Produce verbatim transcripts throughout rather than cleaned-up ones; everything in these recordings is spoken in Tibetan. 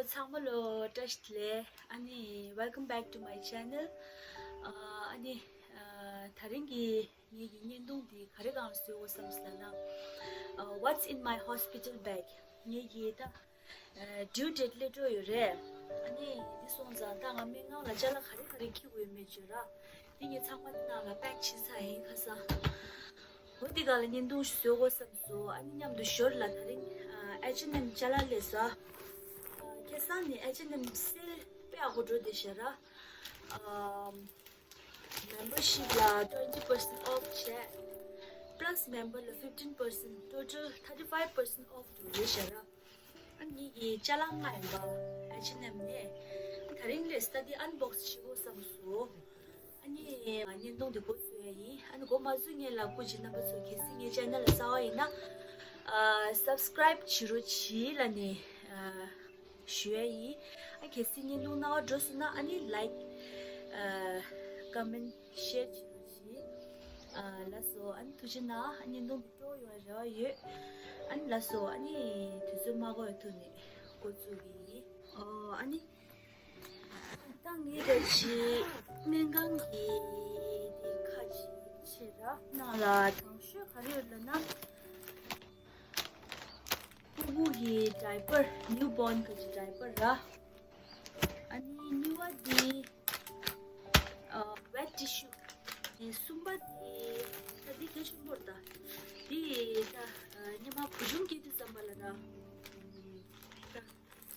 ཚང་མ་ལོ་བཀྲ་ཤིས་བདེ་ལེགས། ཨ་ནི། Welcome back to my channel. ཨ་ནི། ཨ་ད་རིང་གི་ངེད་ཀྱི་བརྙན་ཐུང་འདི་ག་རེ་སྒང་ལ་བཟོས་ཡོད་བསམ་ཟེར་ན། ཨ་What's in my hospital bag? ངེད་ཀྱི་ད་ཨ་due date སླེབས་འགྲོ་ཡོད་རེད། ཨ་ནི་འདི་སོང་ཙང་ད་ང་སྨན་ཁང་ལ་ཅ་ལག་ག་རེ་ག་རེ་འཁྱེར་དགོས་ཡོད་མེད་བརྗོད་ར། འདི་ངས་ཚང་མ་འདི་ནང་ལ་pack བྱས་ཚར་ཡིན་ཁ་སང་། འོ་འདི་ག་ལ་བརྙན་ཐུང་ཞིག་བཟོ་དགོས་བསམ་སོང་། ཨ་ནི་མཉམ་དུ་ཞོར་ལ་ད་རིང་ཨ་H and M ཅ་ལག་སླེབས་སོང་། ཨ་ཁ་སང་ནས་H and M sale དཔེ་ཡག་པོ་འགྲོ་བསྡད་ཤག་ར། ཨ་membership ལ་twenty percent off བྱས། Plus member ལ་fifteen percent, total thirty five percent off འགྲོ་རེད་ཤག་ར། ཨ་ནི་ངེད་ཀྱི་ཅ་ལག་ལྔ་ཡིན་པ། H and M ནས། ད་རིང་སླེབས་སོང་། ད་འདི་unbox བྱེད་དགོས་བསམ་སོང་། ཨ་ནི་ང་བརྙན་ཐུང་འདི་འགོ་བཙུགས་ཡ་ཡིན། ཨ་ནི་འགོ་མ་བཙུགས་སྔོན་ལ་སྐུ་མཁྱེན་རྣམ་པ་ཚོ་གལ་སྲིད་ངའི་channel ལ་གསར་པ་ཡིན་ན། ཨ་subscribe བྱེད་རོགས་གྱིས་ལབ་ནས་ཨ་ཞུ་ཡ་ཡིན། ཨ་གལ་སྲིད་བརྙན་ཐུང་རྣ་བར་འགྲོ་སོང་ན་ཨ་ནི་like ཨ་comment share བྱེད་རོགས་གྱིས། ཨ་ལགས་སོ། ཨ་ནི་ཐུགས་རྗེ་གནང་། ཨ་བརྙན་ཐུང་འདི་སྤྲོ་ཡོང་བའི་རེ་བ་ཡོད། ཨ་ནི་ལགས་སོ། ཨ་ནི་དུས་ཚོད་མ་འགོར་བའི་ཐོག་ནས་འགོ་བཙུགས་ཀྱི་ཡིན། ཨོ་ཨ་ནི། ད་ངས་ད་ཅི་སྨན་ཁང་གི་དེ་ཁ་ཅིག་བྱས་ར། ནང་ལ་དང་ཤོས་ག་རེ་ཡོད་ལབ་ན། སྤུ་གུ་གི་diaper, newborn གི་diaper ར། ཨ་ནི་གཉིས་པ་དེ་ཨ་wet tissue། ཨ་ནི་གསུམ་པ་དེ་ད་འདི་གལ་ཆེན་པོ་རེད་ད། འདི་ད་ཨ་སྔོན་མ་བུ་ཆུང་སྐྱེས་དུས་ཙམ་པ་ལ་ད། ད་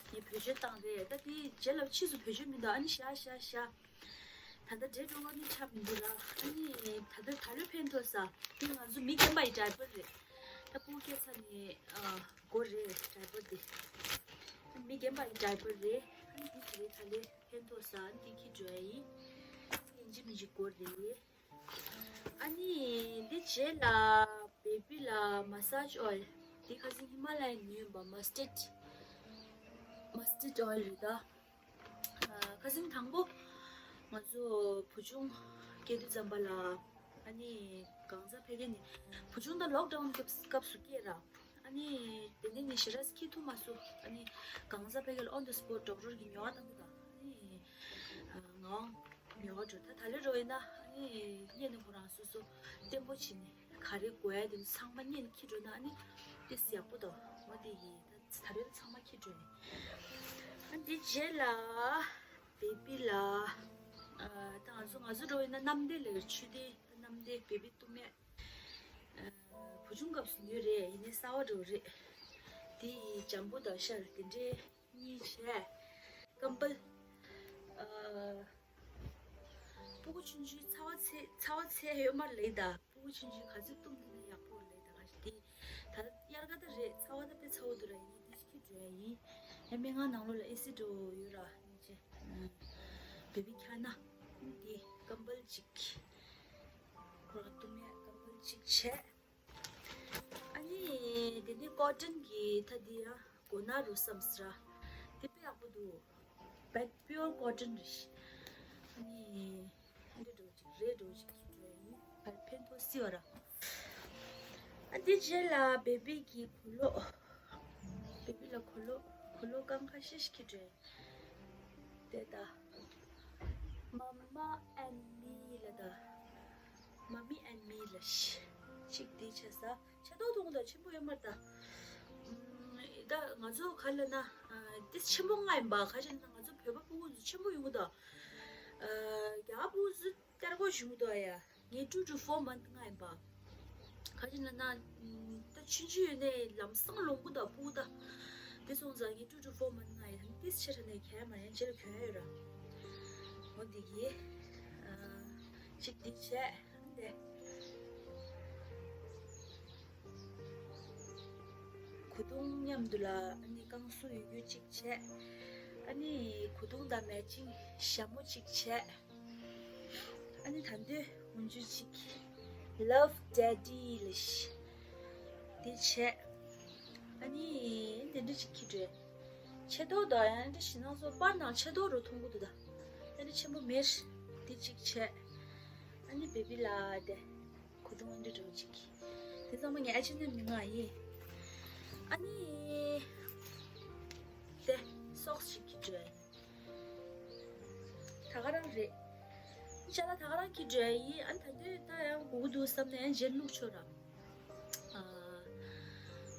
ངས་བེད་སྤྱོད་བཏང་རེད། ད་དེ་རྗེས་ལ་ཕྱིས་སུ་བེད་སྤྱོད་མི་འདུག་ཨ་ནི་བཞག་བཞག་བཞག་ད་ལྟ་འདྲེ་འགྲོ་བ་ནི་ཆ་མི་འདུག་ར། ཨ་ནི་ད་ལྟ་ད་ལོས་ཕན་ཐོགས་ས། དེ་ང་ཚོ་མི་རྒན་པ་ཡི་diaper རེད། ད་སྤུ་གུ་སྐྱེས་ཚར་ནས་ཨ་དགོས་རེད་diaper དེ། མི་རྒན་པ་ཡི་diaper རེད། ཨ་ནི་དེ་དེ་རེད། ད་ལོས་ཕན་ཐོགས་ས། ཨ་ནི་དེ་འཁྱེར་འགྲོ་ཡ་ཡིན། ཡིན་གཅིག་མིན་གཅིག་དགོས་རེད། ཨ་ནི་འདི་རྗེས་ལ་baby ལ་massage oil། འདི་ཁ་སང་ཧི་མ་ལ་ཡའི་ནུས་པ་mustard mustard oil རེད་ད། ཨ་ཁ་སང་དང་པོ་ང་ཚོ་བུ་ཆུང་སྐྱེས་དུས་ཙམ་པ་ལ། ཨ་ནི་གང་ཟག་ཕ་གི་ནི་བུ་ཆུང་ད་lockdown སྐབས་སྐབས་སུ་སྐྱེས་ར། ཨ་ནི་དེ་ནས་ནི་ཞེ་དྲག་འཁྱེར་ཐུབ་མ་སོང་། ཨ་ནི་གང་ཟག་ཕ་གི་ལ་on the spot doctor གི་ཉོ་བ་བཏང་གི་ད། ཨ་ནི་ཨ་ང་ཉོ་བ་འགྲོ་ད། ད་ལོས་རོ་ཡིན་ན་ཨ་ནི་སྔོན་ནས་ཁོ་རང་སོ་སོ་བརྟན་པོ་བྱས་ནས་ག་རེ་དགོས་ཡ་དེ་ཚང་མ་སྔོན་ནས་འཁྱེར་འགྲོ་ན་ཨ་ནི་ཏོག་ཙམ་ཡག་པོ་འདུག་འོ་དེ་ཡིན། ད་ད་ལོས་ཚང་མ་འཁྱེར་འགྲོ་ཡིན། ཨ་འདི་རྗེས་ལ་baby ལ་ཨ་ད་ང་ཚོ་ང་ཚོ་འགྲོ་ཡིན་ན་གནམ་བདེ་ལ་ཆུ་དེ་གནམ་བདེ་baby བཏུང་ཡ། ཨ་བུ་ཆུང་སྐབས་སུ་ཉོས་རེད། ཡིན་ནའི་གསར་པ་འདྲ་བོ་རེད། དེ་ཡི་ལྗང་བུ་དང་ཤར་དེ་འདྲའི་གཉིས་བྱས། ཀམ་པལ། ཨ་སྤུ་གུ་ཆུང་ཆུང་ཚ་བ་ཚད་ཚ་བ་ཚད་ཡོད་མ་རེད་ད། སྤུ་གུ་ཆུང་ཆུང་ག་ཚོད་བཏུང་ཐུབ་ན་ཡག་པོ་རེད་ད། ག་ཞིག་དེ་ད་དབྱར་ཁ་ད་རེད། ཚ་བ་ད་དཔེ་ཚ་བོ་འདུག་ར། ཡིན་ནའི་དེ་ཞིག་འགྲོ་ཡ་ཡིན། ཡང་སྨན་ཁང་ནང་ལོགས་ལ་ཨེ་སི་འདྲ་བོ་ཡོད་ར། སྙིང་རྗེ། baby འཁྱེར་ན་དེ་ཀམ་པལ་གཅིག་ཁོ་རང་བཏུང་ཡ་ཀམ་པལ་གཅིག་བྱས། ཨ་ནི་དེ་ནས་cotton གི་ད་འདི་ཡང་མགོ་ནག་རུ་བསམ་སི་ར། དེ་དཔེ་ཡག་པོ་འདུག but pure cotton རེད། ཨ་ནི་འདི་འགྲོ་ཅིག་རེད་འགྲོ་ཅིག་འགྲོ་ཡ་ཡིན། ཕན་ཐོགས་སི་བ་ར། ཨ་འདི་རྗེས་ལ་baby གི་གོས་ལོག baby ལ་གོས་ལོག་གོས་ལོག་རྐང་ཁ་ཤས་ཤིག་འཁྱེར་འགྲོ་ཡ་ཡིན། དེ་ད། Mama and me ལ་ད། Mommy and me ལ་ཤི། གཅིག་དེ་བྱས་ས། ཆེ་མདོག་མཐོང་གི་འདུག་ཆེན་པོ་ཡོད་མ་རེད་ད། ཨམ། ད་ང་ཚོ་ག་ལ་ན། ཨ་དེ་ཆེན་པོ་ལྔ་ཡིན་པ། ག་ཅི་ན་ང་ཚོ་བོད་པ་སྤུ་གུ་ཚོ་ཆེན་པོ་ཡོང་གི་འདུག་ཨ་རྒྱ་གར་སྤུ་གུ་ཚོ་སྟེར་གོ་བྱུང་གི་འདུག་ཨ་ཡ། ངའི་two to four month ལྔ་ཡིན་པ། ག་ཅི་ན་ན། ད་ཆུང་ཆུང་ཡོད་ནའི་ལམ་སང་ལོངས་གི་འདུག་སྤུ་གུ་ད། དེ་སོང་ཙང་ངའི་two to four month ལྔ་ཡིན། ཏིས་ཆེ་ཧྲ་ནས་གས་མ་ཡན་ཆེར་གྱོན་ཡོད་ར། འོ་འདི་གི་ཨ་གཅིག་འདི་བྱས། འདི་གོས་ཐུང་མཉམ་དུ་ལ་ཨ་ནི་བཀང་གསོ་ཡོད་རྒྱུ་གཅིག་བྱས། ཨ་ནི་གོས་ཐུང་དང་matching ཞྭ་མོ་གཅིག་བྱས། ཨ་ནི་ད་འདོད་འོན་ཆུ་གཅིག Love Daddy ལ་ཤི། འདི་བྱས། ཨ་ནི་དེ་འདྲ་ཅིག་ཁྱི་འདྲ། ཆེ་མདོག་དང་ཡང་འདྲ་ཞིག་ནང་སོ་པར་ནང་ཆེ་མདོག་རུ་མཐོང་གི་འདུག་ད། དེ་འདྲ་ཆེན་པོ་མེད། འདི་ཅིག་བྱས། ཨ་ནི་baby ལ་དེ་གོས་ཐུང་འདི་འདྲ་ཅིག་དེ་ཚང་མ་ངས་ཨ་ཆེ་ནས་མི་མངགས་ཡིན། ཨ་ནི་དེ་སོ། ཏོག་ཞིག་གི་འགྲོ་ཡ་ཡིན། ད་ག་རང་རེད། ཅ་ལག་ད་ག་རང་གི་འགྲོ་ཡ་ཡིན། ཨ་ནི་ད་དུས་ད་ཡང་དགོས་ཀྱི་འདུག་བསམ་ན་ཡང་རྗེས་བླུག་ཆོག་ར། ཨ།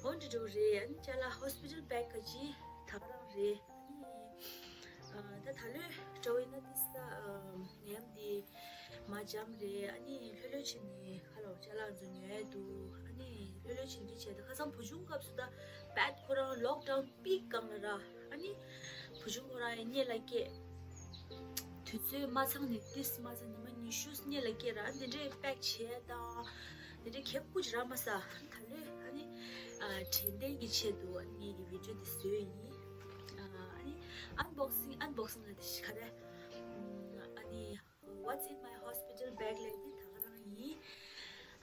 འོ་འདྲ་འདྲ་བོ་རེད། ཨ་ནི་ཅ་ལག་ཧོ་སི་པི་ཊལ་བེག་ག་ཅི་ད་ག་རང་རེད། ཨ་ནི་ཨ་ད་ད་ལོས་འདྲ་བོ་ཡིན་ན་ཏིས་ད་ནད་ཡམས་འདི་མ་འཇམ་རེད། ཨ་ནི་ལྷོད་ལྷོད་བྱས་ནས་ཁ་ལོ་ཅ་ལག་ཚོ་ཉོ་ཡ་འདུག་ཨ་ནི་ལྷོད་ལྷོད་བྱས་ནས་བྱས་ད་ཁ་སང་བུ་ཆུང་སྐབས་སུ་ད་བེག་ཁོ་རང་ལོག་ཌའོན་པིག་སྒང་ལ་ར། ཨ་ནི་བུ་ཆུང་ཁོ་རང་ཡང་གཉིད་ལ་སྐྱེས། དུས་ཚོད་མ་ཚང་ནས་ཏིས་མ་ཚང་ཉི་མ་ཉི་ཤུ་གཉིད་ལ་སྐྱེས་ར། ཨ་ནི་དེ་འདྲའི་པེག་བྱས་དང་དེ་འདྲའི་གེབ་ཀུ་ཅི་ར་མ་ས། ད་ལོས་ཨ་ནི་ཨ་དྲན་རྟེན་གྱི་ཆེད་དུ་ཨ་ནི་ངེད་ཀྱི་བི་ཌིའོ་འདི་བཟོས་ཡིན། ཨ་ཨ་ནི་ཨན་བོག་སིང་ཨན་བོག་སིང་ལ་དེ་ཤི་ཁ་རེ། ཨ་ནི་What's in my hospital bag ལབ་དེ་ད་ག་རང་ཡིན།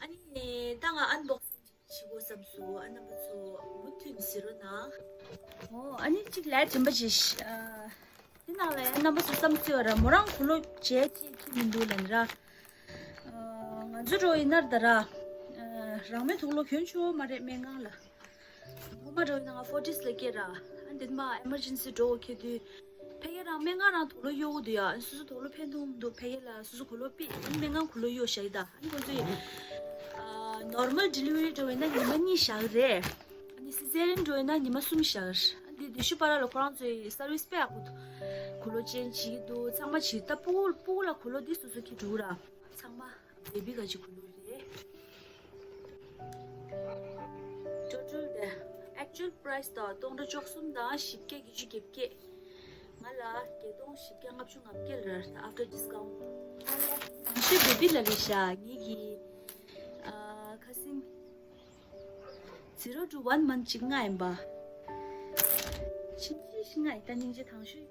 ཨ་ནི་ད་ང་ཨན་བོག་སིང་བྱེད་དགོས་བསམ་སོང་། ཨ་རྣམ་པ་ཚོ་མུ་མཐུད་ནས་གཟིགས་རོགས་གནང་། ཨོ་ཨ་ནི་གཅིག་ལས་དྲན་པ་ཅིག་ཨ་དེ་ནང་ལ་ཡང་རྣམ་པ་ཚོ་བསམ་ཚུལ་བ་ར་མོ་རང་གུ་ལོ་བྱས་ཅིག་ཅིག་མི་འདུག་ལབ་ནི་ར། ཨ་ང་ཚོ་འགྲོ་ཡིན་ནར་ད་ར། ཨ་རང་མོས་དུག་ལོག་གྱོན་ཆོག་མ་རེད་སྨན་ཁང་ལ། ཐོག་མ་འགྲོ་ཡིན་ན་ང་ཕོར་ཊིས་ལ་སྐྱེལ་ར། ཨ་འདི་མ་ཨེ་མར་ཇེན་སི་འགྲོ་དགོས་ཁེལ་དུས། ཕ་གི་རང་སྨན་ཁང་རང་དུག་ལོག་གཡོག་གི་འདུག་ཡ། སོ་སོ་དུག་ལོག་ཕན་ཐོགས་མི་འདུག་ཕ་གི་ལ་སོ་སོ་གུ་ལོག་ཕིག་ཨ་ནི་སྨན་ཁང་གུ་ལོག་གཡོག་བཞག་གི་ད། ཨ་ནི་ཁོང་ཚོས་ཨ་ནོར་མལ་ཌི་ལི་ཝ་རི་འགྲོ་ཡིན་ན་ཉི་མ་གཉིས་བཞག་གི་རེད། ཨ་ནི་སི་སེ་རི་ཡན་འགྲོ་ཡིན་ན་ཉི་མ་གསུམ་བཞག་གི་རེད། ཨ་ནི་དེ་དུས་ཤུ་པ་ར་ལ་ཁོ་རང་ཚོས་སར་བིས་དཔེ་ཡག་པོ་འདུག་གུ་ལོག་ཅན་བྱེད་ཀྱི་འདུག་ཚང་མ་བྱེད་ད། སྤུ་གུ་སྤུ་གུ་ལ་གུ་ལོག་འདི་སོ་སོ་ཁྱེར་འགྲོ་གི་ར། ཚང་མ་བེ་བི་ག་ཅིག་གུ་ལོག་རེད། ཊོ་ཊལ་དེ་ཨེག་ཅུ་ཨལ་པ་རའི་སི་དང་སྟོང་ཕྲག་བཅུ་གསུམ་དང་བཞི་བརྒྱ་བརྒྱད་ཅུ་གྱ་བརྒྱད། ང་ལ་བརྒྱད་སྟོང་བཞི་བརྒྱ་ལྔ་བཅུ་ང་བརྒྱད་ལ་རེད། ཨབ་ཊར་ཌིས་ཀའུན་ཊ། ཨ་ལས་ནང་ཤོས་བེ་བི་ལ་རེད་ཤག་ངེད་ཀྱི་ཨ་ཁ་སང་ཛི་རོ་ཊུ་ཝན་མན་ཐི་གཅིག་ལྔ་ཡིན་པ། ཕྱིན་ཆད་ཤི་ང་ཡི་ད་སྙིང་རྗེ། དང་ཤོས་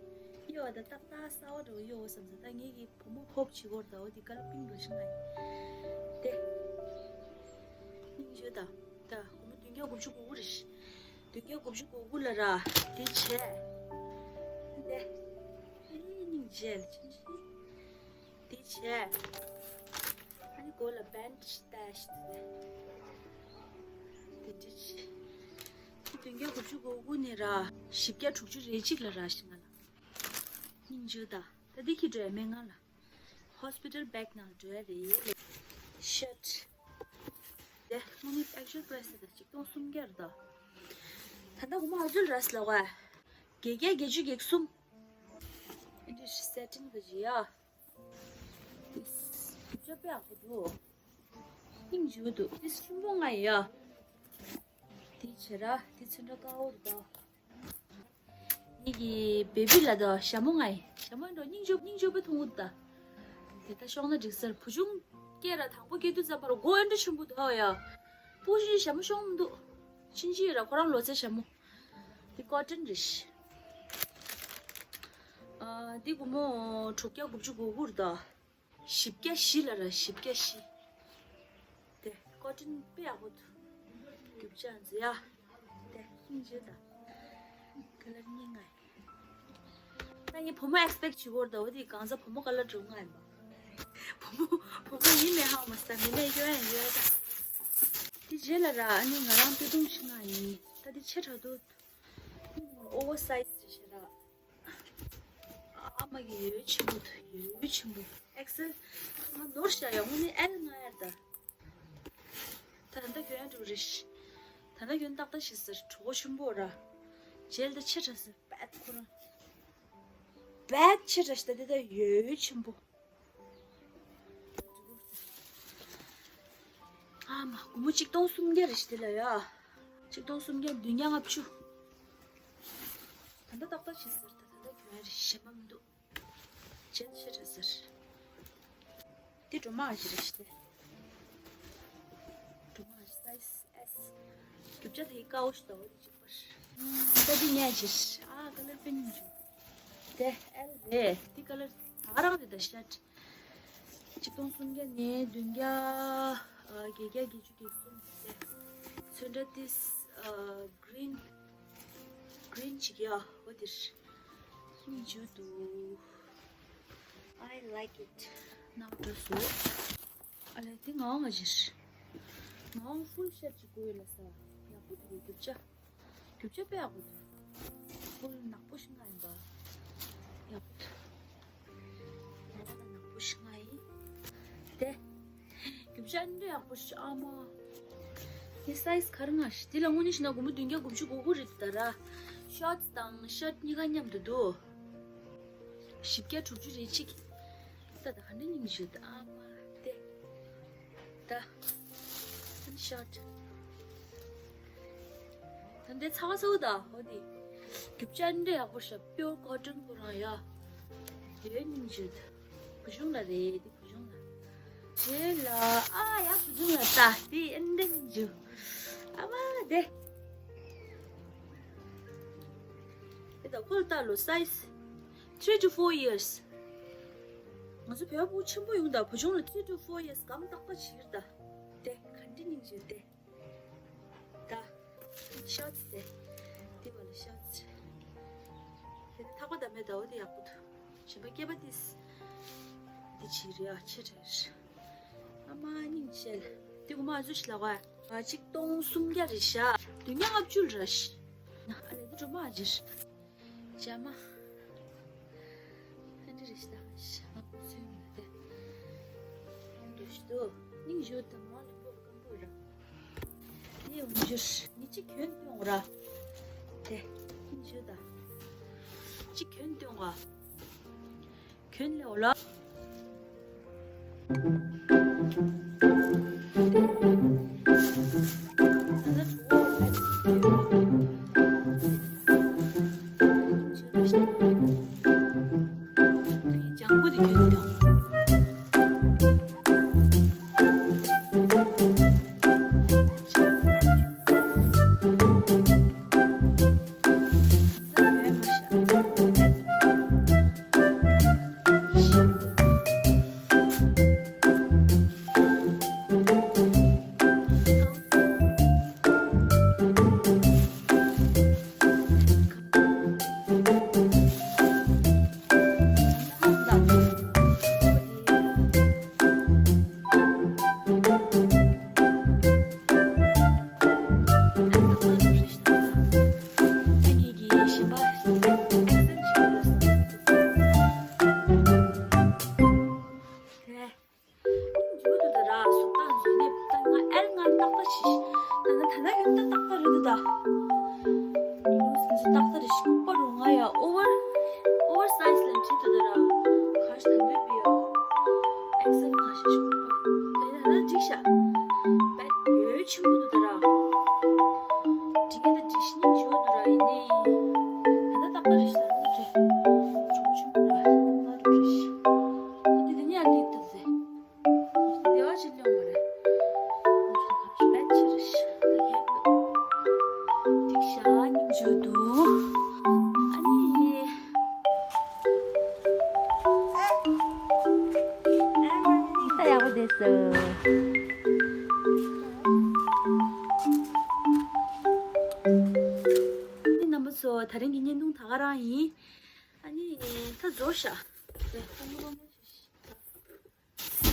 གཡོ་བ་ད་ཏག་ཏག་གསར་བ་འགྲོ་གཡོ་བསམ་ས། ད་ངེད་ཀྱི་བུ་མོ་ཧོབ་བྱེད་སྐོར་ད་འོ་དེ་ཀ་ལ་པིང་འགྲོ་ཤི་ང་ཡི་དེ་སྙིང་རྗེ་ད། ད་སྒོར་མོ་བདུན་བརྒྱ་དགུ་བཅུ་གོ་དགུ་རེད། བདུན་བརྒྱ་དགུ་བཅུ་གོ་དགུ་ལ་ར་དེ་བྱས། དེ་ཨེ་སྙིང་རྗེ་ལ་ཕྱིན་ཆད་དེ་བྱས། ཨ་ནི་མགོ་ལ་བེན་ཌེ་ཇི་བཏགས་ཤིག་དེ་དེ་འདྲ་བྱས། དེ་བདུན་བརྒྱ་དགུ་བཅུ་གོ་དགུ་ནས་ར་བཞི་བརྒྱ་དྲུག་ཅུ་རེ་གཅིག་ལ་ར་ཞིག་ང་ལ་སྙིང་རྗེ་ད། ད་འདི་ཁྱེར་འགྲོ་ཡ་སྨན་ཁང་ལ། ཧོ་སི་པི་ཊལ་བེག་ནང་འགྲོ་ཡ་རེད། ཤརཊ། དེ་དངོས་གནས་ཨེག་ཅུ་ཨལ་པ་རའི་སི་དེ་གཅིག་སྟོང་སུམ་བརྒྱ་རེད་ད། ད་ལྟ་སྒོར་མོ་ག་ཚོད་རེད་ལབ་ག་བརྒྱད་བརྒྱ་བརྒྱད་ཅུ་གྱ་གསུམ། འདི་སེ་ཊིང་ག་ཅི་ཡ། དེ་རྒྱུ་ཆ་དཔེ་ཡག་པོ་འདུག་སྙིང་རྗེ་པོ་འདུག་དེ་ཆེན་པོ་ལྔ་ཡ། དེ་བྱས་ར་དེ་ཚོན་ཁྲ་དཀར་པོ་རེད་ད། ངེད་ཀྱི་བེ་བི་ལ་དང་ཞྭ་མོ་ལྔ་ཡིན། ཞྭ་མོ་འགྲོ་སྙིང་རྗེ་སྙིང་རྗེ་པོ་མཐོང་གི་འདུག་ད། དེ་ད་ཤོང་ན་འགྲིག་ཟེར། བུ་ཆུང་སྐྱེས་ར་དང་པོ་སྐྱེས་དུས་ཙམ་པར་མགོ་ཨེ་འདྲ་ཆེན་པོ་འདུག་ཡ། སྤུ་གུ་ཞྭ་མོ་ཤོང་མི་འདུག་ཕྱིན་ཆད་ར་ཁོ་རང་ལོ་ཚད་ཞྭ་མོ། འདི་ཀོ་ཊོན་རེད། ཨ་འདི་སྒོར་མོ་དྲུག་བརྒྱ་དགུ་བཅུ་གོ་དགུ་རེད་ད། བཞི་བརྒྱ་བཞི་ལ་ར་བཞི་བརྒྱ་བཞི། དེ་ཀོ་ཊོན་དཔེ་ཡག་པོ་འདུག་རྒྱུ་ཆ་འཛུལ་ཡ། དེ་སྙིང་རྗེ་ད། ཀ་ལར་གཉིས་ལྔ་ཡིན། ད་ངས་བུ་མོ་ཨེག་སི་པེག་བྱེད་དགོས་རེད་ད། འོ་དེ་གང་ཟག་བུ་མོ་ཀ་ལར་འགྲོ་ང་ཡིན་པ། བུ་མོ་བུ་མོ་ཡིན་མེད་ཧ་མ་ས་མི་ནས་ཡོད་ཡང་ཡོད་ད། དེ་རྗེས་ལ་ར་ཨ་ནི་ང་རང་སྟོད་ཐུང་ཞིག་ང་ཡིན། ད་དེ་ཆེ་དྲགས་འདུག་ཨོ་བར་སའིཛ་ཞིག་ར། ཨ་མ་གི་ཡོད་ཆེན་པོ་འདུག་ཡོད་ཆེན་པོ། ཨེག་སེལ། ང་ནོར་བཞག་ཡ། དངོས་གནས་ཨེལ་ང་ཡར་ད། ད་ད་ལྟ་གྱོན་ཡ་འགྲོ་རེད། ད་ལྟ་གྱོན་ཏག་ཏག་ཞིག་ཟེར། གྲོད་ཁོག་ཆེན་པོ་ར། རྗེས་ལ་ད་ཆེ་དྲགས་ཟེར་པད་ཁོ་རང་། པད་ཆེ་དྲགས་ཞིག་ད་དེ་ད་ཡོད་ཆེན་པོ། ཨ་མ་སྒོར་མོ་གཅིག་སྟོང་སུམ་བརྒྱ་རེད་ཤི་དེ་ལ་ཡ། གཅིག་སྟོང་སུམ་བརྒྱ་བདུན་བརྒྱ་ལྔ་བཅུ། ད་ལྟ་ཏག་ཏག་ཞིག་ཟེར། ད་ད་ལྟ་གྱོན་ཡ་རེད། ཞེ་མ་མི་འདུག་ཅན་ཆེ་དྲགས་ཟེར། འདི་སྒྲོལ་མ་ཨ་ཅེ་རེད་ཤི་དེ། སྒྲོལ་མ་ཨ་ཅེ་སའིཛ་ཨེས། རྒྱུ་ཆ་དེ་དཀར་པོ་ཞིག་ད་འོ་དེ་གཅིག་པར། ད་འདི་ཉལ་ཅིག་ཨ་ཀ་ལར་དཔེ་སྙིང་རྗེ། དེ་ཨེལ་རེད། འདི་ཀ་ལར་ད་ག་རང་རེད་ད་ཤརཊ། གཅིག་སྟོང་སུམ་བརྒྱ་ནས་བདུན་བརྒྱ། ཨ་བརྒྱད་བརྒྱ་བརྒྱད་ཅུ་གྱ་གསུམ་དེ། ཚོན་ཁྲ་ཏིས་ཨ་གྷི་རིན། གྷི་རིན་ཅིག་ཡ་འོ་དེར། སྙིང་རྗེ་འདུག I like it. ནག་འགྲོ་སོ། ཨ་ལས་དེ་ངག་དབང་ང་ཞིར། ངག་དབང་ཧྥུལ་ཤརཊ་ཅིག་དགོས་ཡོད་ལ་ས། ཡག་པོ་འདུག་རྒྱུ་ཆ། རྒྱུ་ཆ་དཔེ་ཡག་པོ་འདུག་ཧྥུལ་ནག་པོ་ཞིག་ང་ཡིན་པ། ཡག་པོ་ཞིག་ཨ་མ། དེ་སའི་ཛི་ག་རེ་ང་ཞིག་དེ་ལ་དངོས་གནས་བྱས་ན་སྒོར་མོ་བདུན་བརྒྱ་དགུ་བཅུ་གོ་དགུ་རེད་འདུག་ད་ར། ཤོར་ཊི་སི་དང་ཤར་ཊི་གཉིས་ཀ་མཉམ་དུ་འདུག་བཞི་བརྒྱ་དྲུག་ཅུ་རེ་གཅིག་ད་ད་ག་འདྲ་སྙིང་རྗེ་ད་ཨ་མ་དེ། ད། ཤོར་ཊི། ད་འདི་ཚ་བ་ཚ་བོ་ད་འོ་དེ། རྒྱུ་ཆ་འདྲ་ཡག་པོ་ཞིག་པིའུར་ཀོ་ཊོན་པོ་རང་ཡ། དེ་སྙིང་རྗེ་ད། བུ་ཆུང་ལ་རེད་དེ་བུ་ཆུང་ལ། དེ་ལ་ཨ་ཡ་བུ་ཆུང་ལ་ད་དེ་ཨེ་འདྲ་སྙིང་རྗེ། ཨ་མ་དེ། དེ་ད་ཁོ་ལ་ལྟ་ལོ་སའི་ཛི། Three to four years། ང་ཚོ་བོད་པ་ཕྲུ་གུ་ཆེན་པོ་ཡོང་ད་བུ་ཆུང་ལ་three to four years་སྒམ་ཏག་ཏག་བྱེད་ཀྱི་རེད་ད། དེ་ག་འདྲ་སྙིང་རྗེ་དེ། ད། ཤོར་ཊི་དེ། དེ་བ་ལ་ཤོར་ཊི། དེ་ནི་ཐག་པ་ད་མེད་ད་འོ་དེ་ཡག་པོ་འདུག་གཞན་པ་སྐེད་པ་ཏིས། དེ་བྱེད་རེད་ཨ་ཆེ་རེད། ཨ་མ་སྙིང་རྗེ། དེ་གོ་མ་ཨ་ཟུ་ཞིག་ལ་བ། ང་གཅིག་སྟོང་སུམ་བརྒྱ་རེད་ཤག་བདུན་བརྒྱ་ལྔ་བཅུ་རེད་ཤག་ཨ་ལས་དེ་འགྲོ་མ་ཨ་ཅིར། ཇ་མ། ཨ་འདྲ་རེད་ཤག་ཨ་ཞག་ཚོད་མི་འདུག་སྟེ། འདུག་ཤི་འདུག་སྙིང་རྗེ་དང་མ་ལུས་པོ་སྐམ་པོ་ར། དེ་འོང་རྒྱུར་ངས་གཅིག་གྱོན་སྟོན་ར། དེ་ངས་ཞུ་ད། གཅིག་གྱོན་སྟོན་ར། གྱོན་ལེ་འོ་ལ། ལྗང་གུ་དེ་གྱོན་སྟོན། ཇུ་དུ་ད་ར་སུ་ཏང་ཟོ་ནེ་ད་ང་ཨེལ་ང་ཏག་ཏག་ཤི་ཤི་ད་ན་ད་ན་ཡོད་ད་ཏག་ཏག་རེད་དུ་ད། ཏག་ཏག་རེད་ཤི་པ་རུ་ང་ཡ་ཨོ་ཝར་ཨོ་ཝར་སའི་ཛི་ལ་ཁྲིད་དུ་ད་ར་ཁ་ཤ་ད་མེད་པི་ཡ་ཨེག་སེལ་ང་ཤི་ཤི་པ་རུ་ད་ཡ་ད་འགྲིག་ཤ་བད་ཡོད་ཆུ་མུ་དུ་ད་ར་འགྲིག་ཡ་ད་འགྲིག་ཤི་ཉིན་ཞུ་དུ་ར་ཡིན་ནི་ད་ན་ཏག་ཏག་རེད་ཤི་ད་ན་འགྲིག་ཆུ་མུ་ཆུ་མུ་ད་ན་རུ་རེད་ཤི་ད་དེ་ནི་ཡ་འགྲིག་ད་ཟེ། བདེ་བ་ཅིག་སློང་བ་རེད། ང་ཚོ་ཁ་ཤས་ཆེ་རེད་ཤག་ད་ཡག་པོ་འགྲིག་ཤག་སྙིང་རྗེ་འདུག་ཨ་ནི། ད་ཡག་པོ་བསྡད་སོང་། རྣམ་པ་ཚོ་ད་རིང་གི་བརྙན་ཐུང་ད་ག་རང་ཡིན། ཨ་ནི་ད་རྫོགས་ཤག་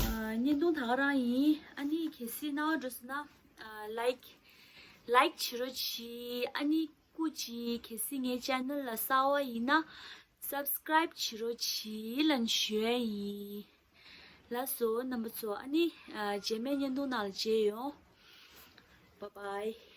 བརྙན་ཐུང་ད་ག་རང་ཡིན། ཨ་ནི་གལ་སྲིད་སྣང་བ་འགྲོ་སོང་ན་ལའིཀ་ལའིཀ་བྱེད་རོགས་གྱིས། ཨ་ནི་སྐུ་མཁྱེན། གལ་སྲིད་ངའི་ཆེ་ནལ་ལ་གསར་པ་ཡིན་ན་སབ་སི་ཀ་རའིབ་བྱེད་རོགས་གྱིས་ལབ་ཞུ་ཡ་ཡིན། ལགས་སོ་རྣམ་པ་ཚོ། ཨ་ནི་རྗེས་མའི་བརྙན་ཐུང་ནང་ལ་མཇལ་ཡོང་། Bye bye།